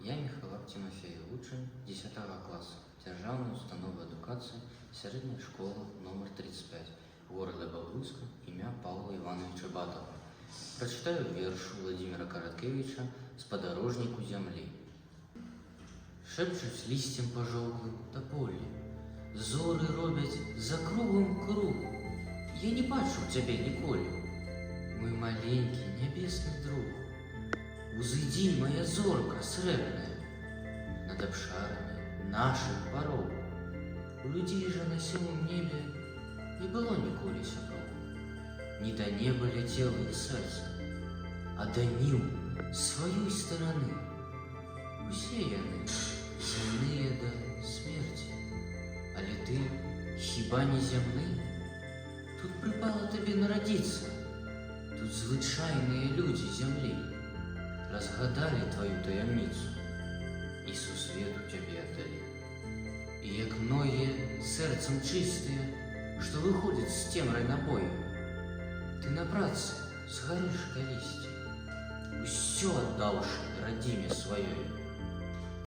Я Міхалап Цімафей, вучань 10 класа Дзяржаўнай установы адукацыі сярэдняя школа нумар 35 горада Бабруйска імя Паўла Іванавіча Батава. Прачытаю верш Уладзіміра Караткевіча «Спадарожніку зямлі». Шэпчуць лісцем пажоўклым таполі, зоры робяць за кругам круг. Я не бачыў цябе ніколі, мой маленькі нябесны друг. Узыдзі, мая зорка срэбная, над абшарамі нашых бароў. У людзей жа на сёмым небе не было ніколі сяброў. Не да неба ляцела іх сэрца, а да ніў сваёй стараны. Усе яны зямныя да смерці, але ты хіба не зямны? Тут прыпала табе нарадзіцца, тут звычайныя людзі зямлі разгадалі тваю таямніцу і сусвету цябе аддалі. І як многія сэрцам чыстыя, што выходзяць з цемрай на бой, ты на працы згарыш калісьці, усё аддаўшы радзіме сваёй.